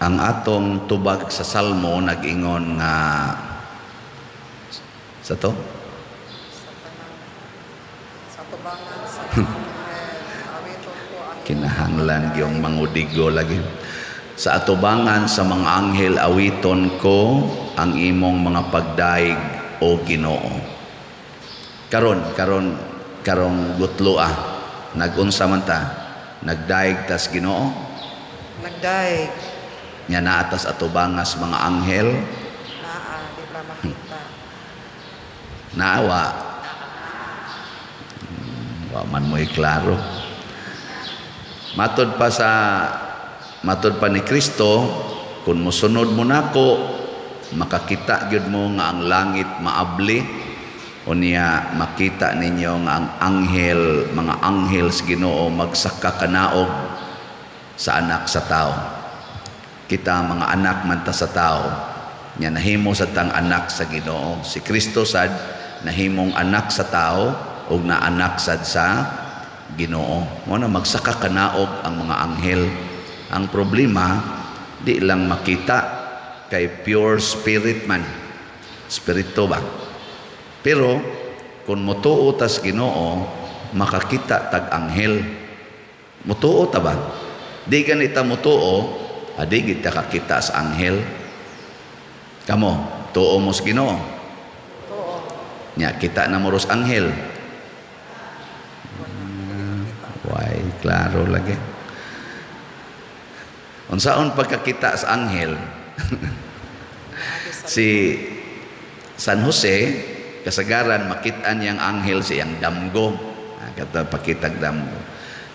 Ang atong tubag sa Salmo nag-ingon nga sa to Sa tanan, sa atubangan sa mga anghel, awiton ko ang imong Kinahanglan gyung mangudigo lagi. Sa atubangan sa mga anghel, awiton ko ang imong mga pagdaig, o Ginoo. Karon karon karong gutlo ah, nagunsa man ta? Nagdaig tas Ginoo? Nagdaig. Nya naa tas atubangas mga anghel? Naa, di ra makita. Naawa wa man mo'y klaro. Matod pa ni Kristo, kung mosunod mo nako, makakita gyud mo nga ang langit maabli, unya makita ninyo nga ang anghel, mga anghel sa Ginoo magsaka kanaog sa Anak sa Tao. Kita mga anak man ta sa tao, nya nahimo sa tang anak sa Ginoo. Si Kristo sad nahimong anak sa tao ug na anak sad sa Ginoo. Mo na magsaka kanaog ang mga anghel. Ang problema, di lang makita kay pure spirit man, spirito ba? Pero kung motuo tas Ginoo, makakita tag anghel. Motuo ta ba? Di ganita motuo, adi gid ta kakita sa anghel. Kamo, tuo mo sa Ginoo? Tuo. Nya kita na mo ros anghel? Why, klaro lagi. Unsaon pagkakita sa anghel? Naagi sa Si San Jose, kasagaran makit-an niyang anghel sa iyang damgo. Ah, kato pakitag damgo.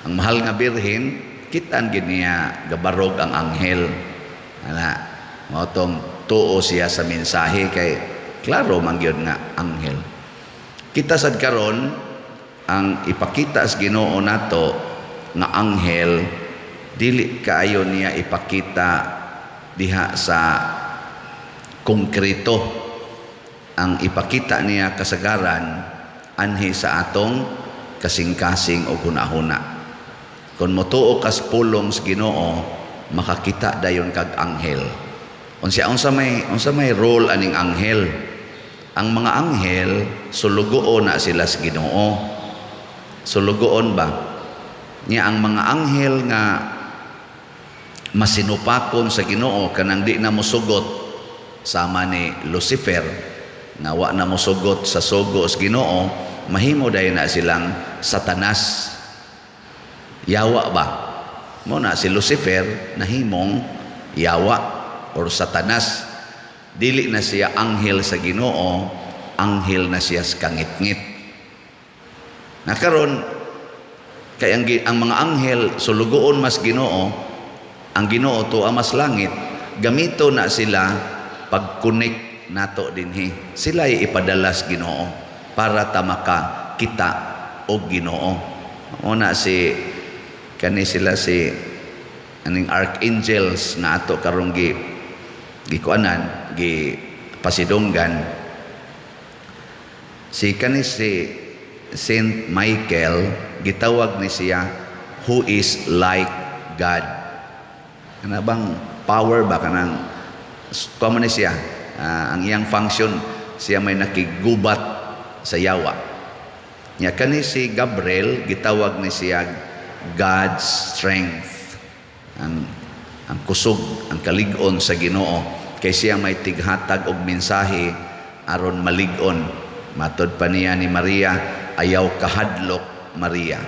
Ang Mahal nga Birhen, kitan gid niya gabarog ang anghel. Ana, mao tong tuo siya sa mensahe kay klaro man gyud nga anghel. Kita sad karon, ang ipakita sa Ginoo nato nga anghel, dili kaayo niya ipakita diha sa konkreto. Ang ipakita niya kasagaran anhi sa atong kasing-kasing o hunahuna. Kung motuo kas pulong sa Ginoo, makakita dayon kag anghel. Unsa may role aning anghel? Ang mga anghel, sulugoon na sila sa Ginoo. Sulugoon ba? Nya ang mga anghel nga masinupakon sa Ginoo, kanang di na mosugot, sama ni Lucifer nga wa na mosugot sa sugo sa Ginoo, mahimo dayon na silang Satanas. Yawa ba? Mo na si Lucifer nahimong yawa or Satanas. Dili na siya anghel sa Ginoo, anghel na siya sa kangitngit. Na karon kay ang mga anghel sulugoon mas Ginoo, ang Ginoo tuwa mas langit, gamito na sila pag-connect nato dinhi. Sila ipadala sa Ginoo para ta maka kita og Ginoo. Una si kani sila, si aning archangels na ato karong gi gikuanan, gi pasidunggan, si kani si Saint Michael, gitawag ni siya "who is like God". Kana bang power ba, kanang kuan ni siya, ang iyang function, siya may nakigubat sa yawa. Nya kani si Gabriel, gitawag ni siya "God's strength", ang kusog, ang kalig-on sa Ginoo, kay siya may tighatag og mensahe aron malig-on. Matod pa niya ni Maria, "Ayaw kahadlok, Maria."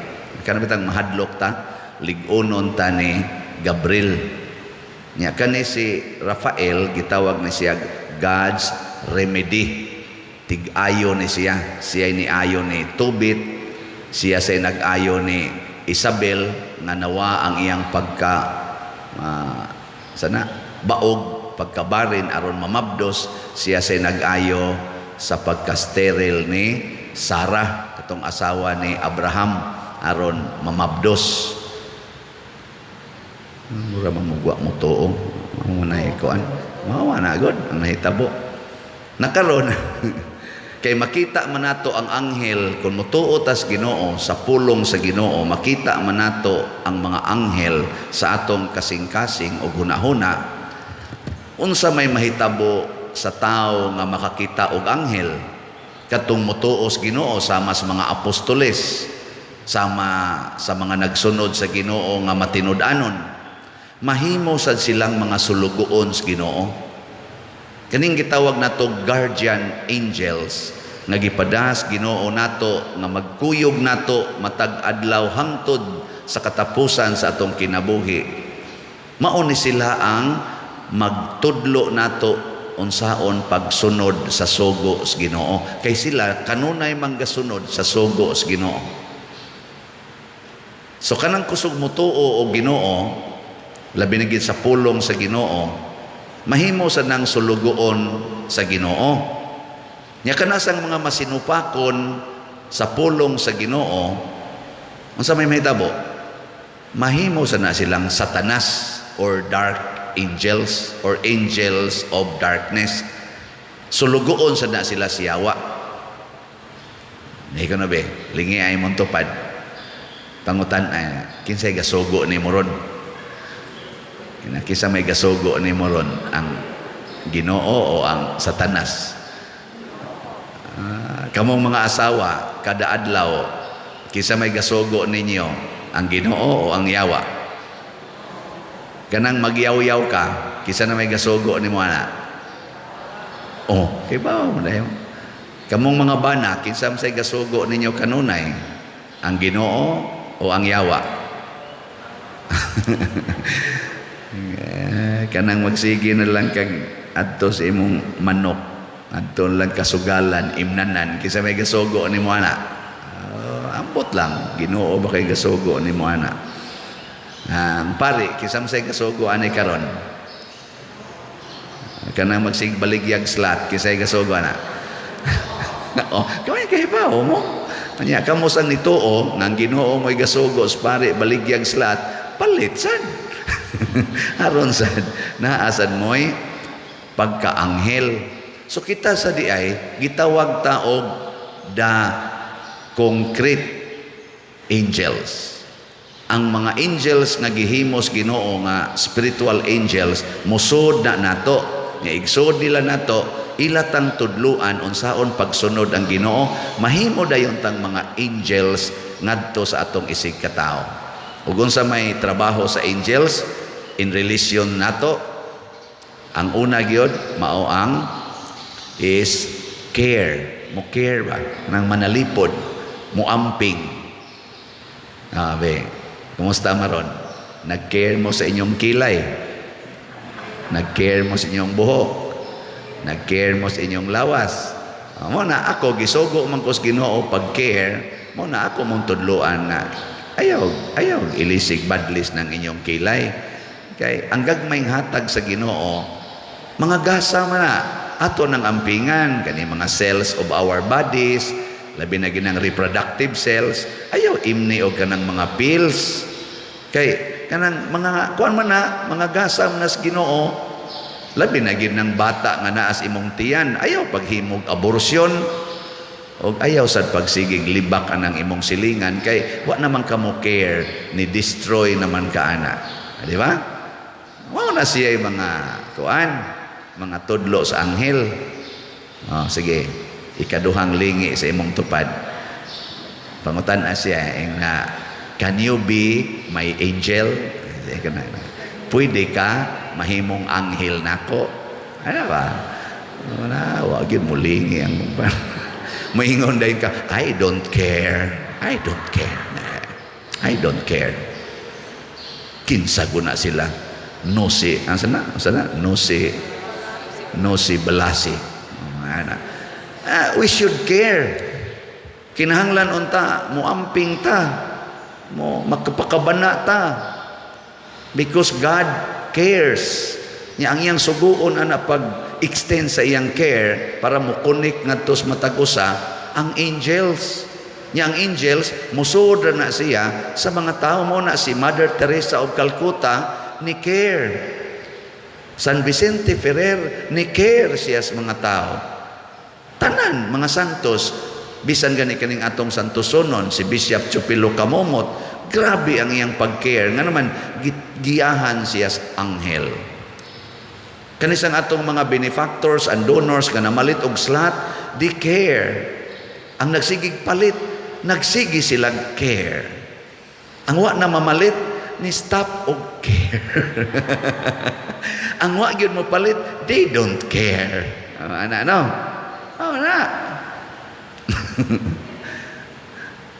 Kana bitang mahadlok ta, lig-onon ta ni Gabriel. Nya kani si Rafael, gitawag ni siya "God's remedy". Tig-ayo ni siya. Siya ni ayo ni Tobit, siya say nag-ayo ni Isabel nga nawa ang iyang pagka sana baog, pagkabarin aron mamabdos. Siya say nag-ayo sa pagka-sterile ni Sarah, katong asawa ni Abraham, aron mamabdos. Mura mamugwa mo tuo. Mao na ikuan. Mao na gud ang nahitabo. Nakaron kay makita man nato ang anghel kung motuo tas Ginoo, sa pulong sa Ginoo, makita man nato ang mga anghel sa atong kasing-kasing o hunahuna. Unsa may mahitabo sa tao nga makakita og anghel? Katong motuo sa Ginoo sama sa mga apostoles, sama sa mga nagsunod sa Ginoo nga matinud-anon, mahimo sad silang mga sulugoon sa Ginoo. Kaning gitawag nato guardian angels nga gipadas Ginoo nato nga magkuyog nato matag adlaw hangtod sa katapusan sa atong kinabuhi. Mao ni sila ang magtudlo nato unsaon pagsunod sa sugo sa Ginoo, kay sila kanunay manggasunod sa sugo sa Ginoo. So kanang kusog motuo og Ginoo, labi na gid sa pulong sa Ginoo, mahimo sa nang sulugoon sa Ginoo. Nya kana sang mga masinupakon sa pulong sa Ginoo, unsa may mahitabo? Mahimo sa na silang satanas or dark angels or angels of darkness. Sulugoon sa na sila siyawa. Hindi ko na be, lingi ay mong tupad. Pangutan ay, kinsay gasugo ni moron? Kinsa may gasugo ni moron? Ang Ginoo o ang Satanas? Ah, kamong mga asawa, kada adlaw, kinsa may gasugo ninyo? Ang Ginoo o ang yawa? Kanang magyaw-yaw ka, kinsa na may gasugo nimo ana? Oh, kay ba mo na? Kamong mga bana, kinsa man say gasugo ninyo kanunay? Ang Ginoo o ang yawa? Eh, kanang magsige na lang kag adto sa imong manok, adto lang kasugalan, imnanan, kinsa may gasugo nimo ana? Oh, ambot lang, Ginoo ba kay gasugo nimo ana? Ang pari, kinsa man say gasugo ani karon? Kanang magsig baligyag slot, kinsay gasugo ana? Oh, kamay kay ba mo? Anya kamo sang nituo nga ang Ginoo mo'y gasugo sa pari baligyag slot, palit sad. Aron sad naa sad mo'y pagkaanghel. So kita sa di ay gitawag ta og the concrete angels. Ang mga angels nga gihimos Ginoo nga spiritual angels, musod na nato. Nga igsod nila nato, ila tang tudluan unsaon pagsunod ang Ginoo, mahimo dayon tang mga angels ngadto sa atong isig katawo. Ug unsa may trabaho sa angels in relation nato? Ang una gyud mao ang is care. Mo care ba nang manalipod, muamping. Abe, kumusta maron? Nag-care mo sa inyong kilay. Nag-care mo sa inyong buhok. Nag-care mo sa inyong lawas. Ah, mo na ako gisugo man ko sa Ginoo pag-care, mo na ako mong tudluan nga ayaw ayaw ilisig badlis ng inyong kilay. Kay ang gagmayng hatag sa Ginoo, mga gasa man na ato ng ampingan kani mga cells of our bodies, labi na ginang reproductive cells, ayaw imni og kanang mga pills. Kay kanang mga kuan man na, mga gasa man na sa Ginoo, labi na gid ng bata nga naa sa imong tiyan, ayaw paghimog abortion og ayaw sad pagsigig libak anang imong silingan, kay wa naman kamo care, ni destroy naman ka ana, di ba? Mao na siya yung mga kuan, mga tudlo sa anghel. Oh, sige, ikaduhang lingi sa imong tupad. Pangutan na siya ing na, "Can you be my angel?" Pwede ka mahimong anghel nako? Ano ba? Wala, wa gyud mo lingi ang moingon dayon ka, "I don't care. I don't care. I don't care. Kinsa guna sila?" No si, asa na? Asa na? No si, no si balasi. Ana. Ah, we should care. Kinahanglan unta muamping ta, mo makapakabana ta. Because God cares. Nya ang iyang suguon ana pag extend sa iyang care para mo connect ngadto sa matag usa ang angels. Nya ang angels musuod ra na siya sa mga tao. Mo na si Mother Teresa of Calcutta ni care. San Vicente Ferrer ni care siya sa mga tao. Tanan mga santos, bisan gani kaning atong santosonon si Bishop Chupilo Camomot, grabe ang iyang pag-care nga naman giyahan siya sa anghel. Kanisang atong mga benefactors and donors nga namalit og slot, they care. Ang nagsigig palit, nagsigi silang care. Ang wa na mamalit, ni stop og care. Ang wa gyud mo palit, they don't care. Oh, ana no? Oh, na.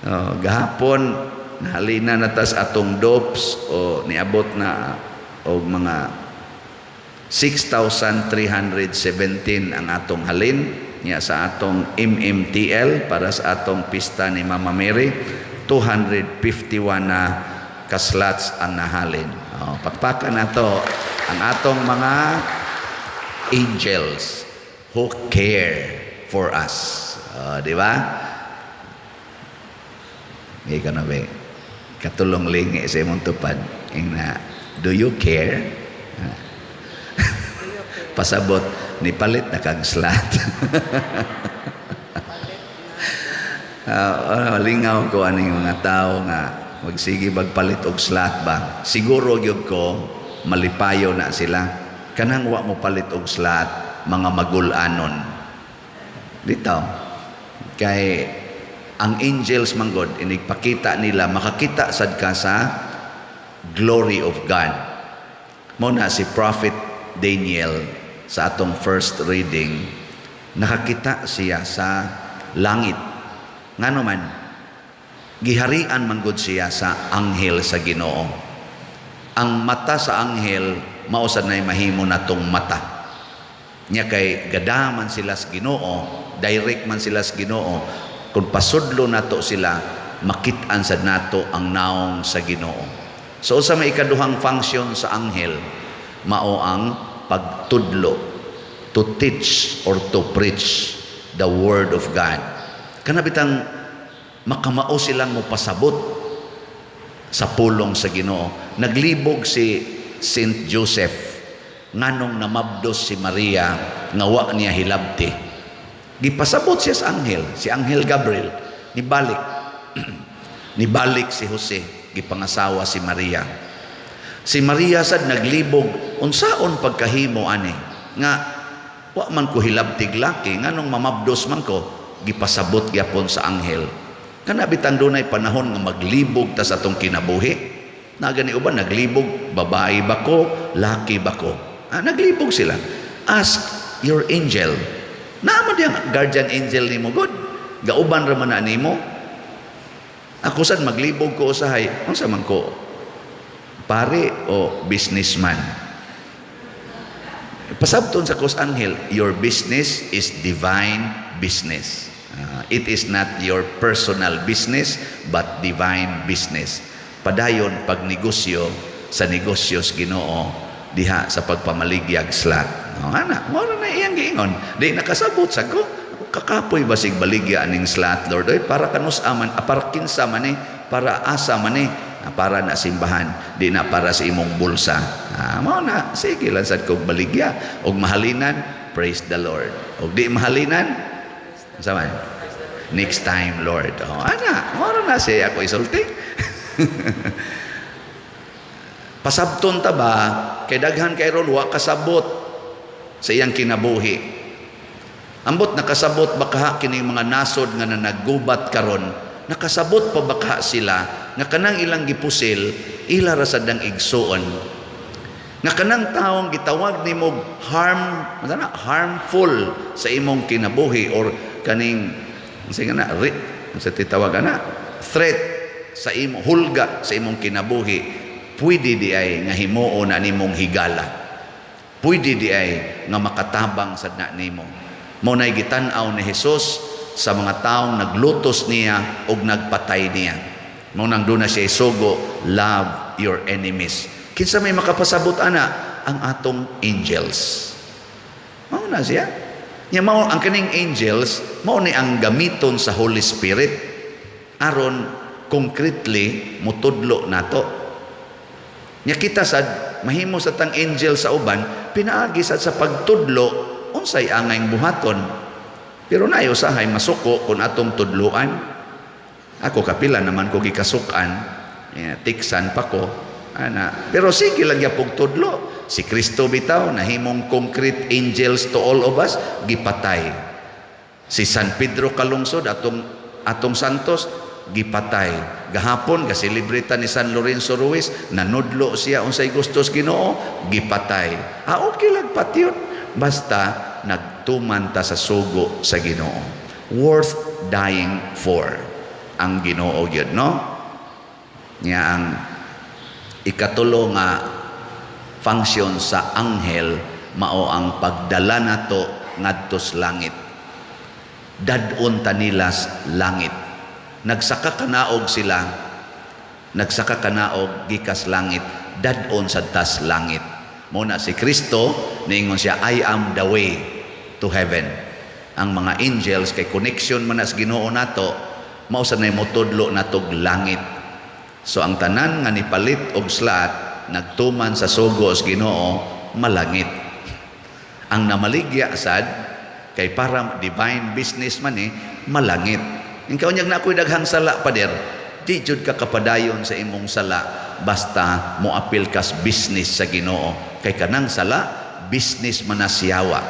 Oh, gahapon nahalina na tas atong dopes o niabot na og mga 6,317 ang atong halin niya sa atong MMTL para sa atong pista ni Mama Mary. 251 na ka-slots ang nahalin. Oh, pakpakan na to ang atong mga angels who care for us. Oh, di ba? Hindi ka na ba? Katulong lingi sa imong tupad. Ingna, "Do you care?" Do you care? Pasabot, ni palit na kag slot. Palit na. Lingaw ko aning mga tao nga magsige magpalit og slot ba. Siguro gyud ko malipayo na sila. Kanang wa mo palit og slot, mga magulanon. Dito. Kay ang angels manggod inigpakita nila, makakita sad ka sa glory of God. Mao na si Prophet Daniel sa atong first reading, nakakita siya sa langit. Ngano man giharian manggod siya sa anghel sa Ginoo. Ang mata sa anghel mao sad nay mahimo natong mata. Nya kay gadaman sila sa Ginoo, direct man sila sa Ginoo. Kung pasudlo nato sila, makit-an sad nato ang naong sa Ginoo. So sa may ikaduhang function sa anghel, mao ang pagtudlo, to teach or to preach the word of God. Kana bitang makamao silang mopasabot sa pulong sa Ginoo. Naglibog si Saint Joseph nganong namabdos si Maria nga wa niya hilabti. Gipasabot siya sa anghel, si Anghel Gabriel, nibalik. Nibalik si Jose, gipangasawa si Maria. Si Maria sad naglibog, unsaon pagkahimo ani nga wa man ko hilabtig laki, nganong mamabdos man ko? Gipasabot gyapon sa anghel. Kana bitang dunay panahon nga maglibog ta sa atong kinabuhi. Na gani uban naglibog, babae ba ko, laki ba ko? Ah, naglibog sila. Ask your angel. Naa man diyang guardian angel nimo god. Gauban ra man na nimo. Ako sad maglibog ko usahay, unsa man ko? Pare o businessman? Pasabton sa kos anghel, your business is divine business. It is not your personal business, but divine business. Padayon pagnegosyo sa negosyo sa Ginoo diha sa pagpamaligyag slot. No, ana, mao na iyang giingon. Di nakasabot sa ko. Kakapoy basig baligya aning slot, Lord. Oy, para kanus aman, ah, para kinsa man eh, para asa man eh, ah, para na simbahan, di na para sa imong bulsa. Ah, mao na, sige lang sad kog baligya. Og mahalinan, praise the Lord. Og di mahalinan, unsa man? Next time, Lord. Oh, ana, mao na siya ako isulti. Pasabton ta ba kay daghan kay ron wa kasabot sa iyang kinabuhi. Ambot nakasabot ba kaha kini mga nasod nga nanagubat karon, nakasabot pa ba kaha sila nga kanang ilang gipusil ila ra sad ang igsuon? Nga kanang taong gitawag nimo harm, ano na, harmful sa imong kinabuhi or kaning unsa nga na ri, unsa titawag ana, threat sa imo, hulga sa imong kinabuhi, pwede di ay nga himuon na nimong higala, pwede di ay nga makatabang sad na nimo. Mao nay gitan-aw ni Hesus sa mga taong naglutos niya ug nagpatay niya. Mao nang doon na siya isugo, love your enemies. Kinsa may makapasabot ana? Ang atong angels. Mao na siya. Nya mao ang kaning angels, mao ni ang gamiton sa Holy Spirit aron concretely mutudlo nato. Nya kita sad mahimo sa tang angel sa uban pinaagi sad sa pagtudlo unsay angay buhaton. Pero nayo usahay masuko kung atong tudloan. Ako kapila naman ko gikasukan, tiksan pa ko. Ana, pero sige lang gyapog tudlo. Si Kristo bitaw nahimong concrete angels to all of us, gipatay. Si San Pedro Calungsod, atong atong santos, gipatay. Gahapon gaselebrita ni San Lorenzo Ruiz, nanudlo siya unsay gusto sa Ginoo, gipatay. Ah, okay lang patyon basta nagtuman ta sa sugo sa Ginoo. Worth dying for ang Ginoo gyud, no? Nya ang ikatulo nga function sa anghel mao ang pagdala nato ngadto sa langit. Dad-on ta nila sa langit. Nagsaka kanaog sila, nagsaka kanaog gikas langit, dad-on sa tas langit. Mao na si Kristo niingon siya, "I am the way to heaven." Ang mga angels kay connection man na sa Ginoo nato, mao sa nay motudlo natog langit. So ang tanan nga nipalit og slat, nagtuman sa sugo sa Ginoo, malangit. Ang namaligya sad kay para divine business man eh, malangit. Ikaw unyag na ako'y daghang sala, pader, di jud ka kapadayon sa imong sala basta moapil kas business sa Ginoo. Kay kanang sala, business man na siyawa.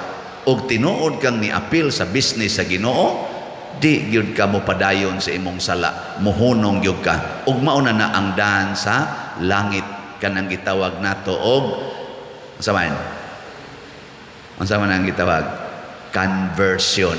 Og tinuod kang niapil sa business sa Ginoo, di gyud ka mo padayon sa imong sala, muhunong gyud ka. Ug mao na na ang daan sa langit, kanang gitawag nato og unsa man? Unsa man ang gitawag? Conversion.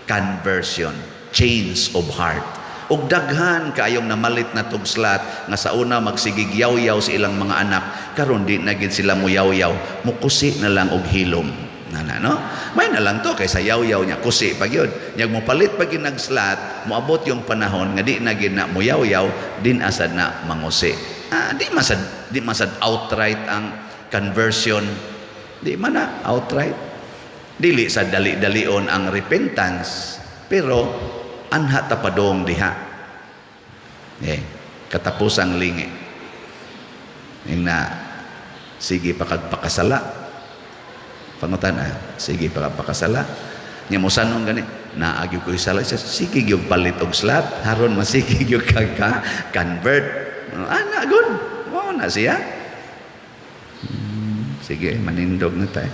Conversion. Change of heart. Ug daghan kaayong namalit na slat nga sa una magsigig yaw-yaw sa ilang mga anak, karon di na gid sila muyaw-yaw, mukusi na lang og hilom. Nana, no? May na lang to kay sa yaw-yaw niya kusi pa gyud. Nyag mopalit pa gyud nag-slat, moabot yung panahon nga di na gyud na muyaw-yaw, din asad na mangusi. Ah, di masad outright ang conversion. Di man na outright. Dili sa dali-dalion ang repentance, pero anha ta padong diha. Eh, katapusang lingi. Ing na sige pa kag pakasala. Pangutan ah, sige pa kag pakasala. Nya mo sanong gani, naagi ko sala siya, sige gyud palit og slat, haron masige gyud ka ka convert. Ana good. Mo na siya. Sige, manindog na tayo.